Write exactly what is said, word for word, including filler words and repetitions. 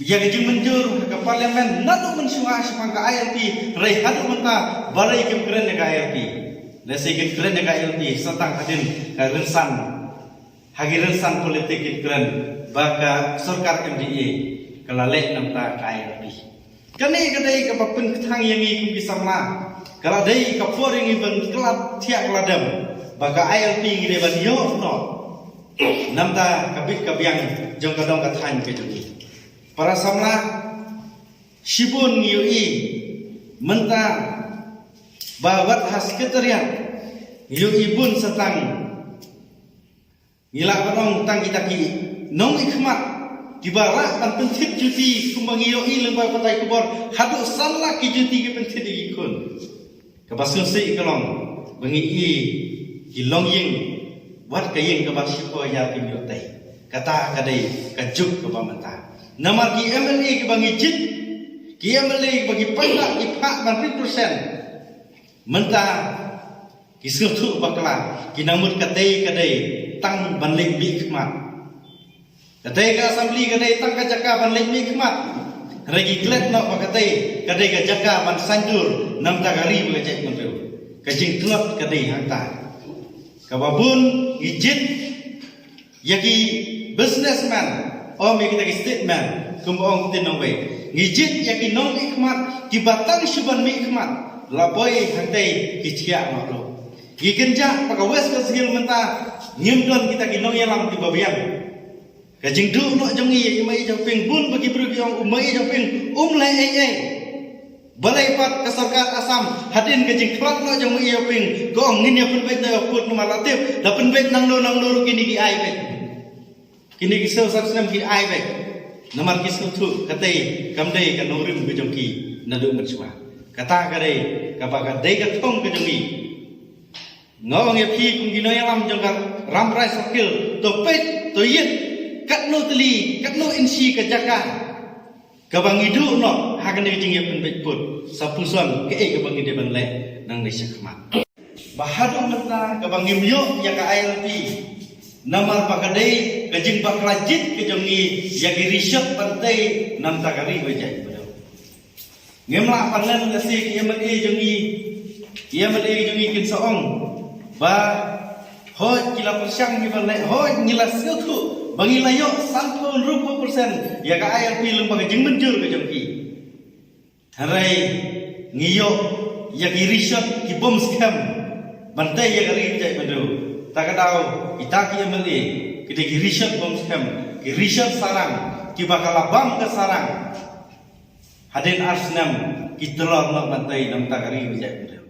ïa ka jingmynjur ka parliament naduh mynshuwa shaphang ka ILP, hynrei haduh mynta balei kim kren ïa ka ILP. Lehse kin kren ïa ka ILP sa tang hadien ka rynsan, ha ki rynsan politik kin kren ba ka sorkar MDA ka la leh na ka bynta ka ILP. Kane ka dei kaba pynkthang ïa ngi kum ki samla. Ka la dei ka por ïa ngi ban khlad thiah khlad dem ba ka ILP ngi dei ban ïoh noh na ka bynta ka bit ka biang jong ka dong ka thaiñ ka jong ngi. Para samla, shibun ngi ïohi mynta ba wat ha secretariat ngi ïohi bun sa tang, ngi lah ban ong tang kita ki nongmihkhmat kiba lah ban pynthit juti, kumba ngi ïohi lyngba pathai khubor haduh san lak ki juti ki pynthit ïa ki khun. Kaba sngewsih ka long ba ngi i ki longïing, wat ka ïing kaba shiphew hajar kim ïoh tei. Kata ka dei ka juk kaba mynta. Namar ki MLA kiba ngi jied, ki MLA kiba ngi pynbeit ki phah ban represent, mynta ki sngewthuh bakla, ki nang mut ka dei ka dei tang ban leit mihkhmat. Ka dei ka assembly ka dei tang ka jaka ban leit mihkhmat. Hynrei ki klet noh ba ka dei, ka dei ka jaka ban saiñdur na ka bynta ka ri bad ka jaitbynriew. Ka jingtlot ka dei hangta. Kaba bun ngi jied ïa ki businessman, ym ïa kita ki statesman, kumba ong ktien nongwei. Ngi jied ïa ki nongmihkhmat kiba tang shu ban mihkhmat, la poi hangtei ki thiah noh ruh. Ngi kynjah ba ka West Khasi Hills mynta ngim don kita ki nongïalam kiba biang. Ka jingduh noh jong ngi ïa i Maiei Joping, bun ba ki briew ki ong u Maiei Joping um leh ei ei. Balei pat ka sorkar Assam hadien ka jingkhlad noh jong i Maiei Joping ka ong ngin ïa pynbeit noh ïa u pud, namar la tip da pynbeit nangno nangno ruh kine ki ai beit. Kine ki sawsarjan ki ai beit. Namar ki sngewthuh katei kam dei ka nongrim ka jong ki naduh mynshuwa. Kata ka dei kaba ka dei ka thong ka jong ngi. Nga ong ïa phi kum ki nongïalam jong ka Rambrai Circle, to peit, to ïeit katno tylli, katno inshi ka jaka kaba ngi duh noh ha kane ka jingïapynbeit pud. Sa pyrshang kaei kaba ngi dei ban leh nangne shakhmat. Ba haduh mynta kaba ngim ïoh ïa ka ILP, namar ba ka dei ka jingbakla jied ka jong ngi ïa ki rishot ban tei na ka bynta ka ri bad ka jaitbynriew. Ngim lah ban len lehse ki MLA jong ngi, ki MLA jong ngi kin sa ong ba hooid ki la pyrshang ngi ban leh, hooid ngi la sngewthuh ba ngi la ïoh sanphew hynriewphew percent ïa ka ILP lyngba ka jingmynjur ka jong ki. Hynrei ngi ïoh ïa ki rishot ki bym skhem ban tei ïa ka ri bad ka jaitbynriew. Ta ka daw kita ki MLA ki dei ki rishot bym skhem, ki rishot sarang, kiba ka la bam ka sarang. Hadien ar snem ki tlot noh ban tei na ka bynta ka ri bad ka jaitbynriew.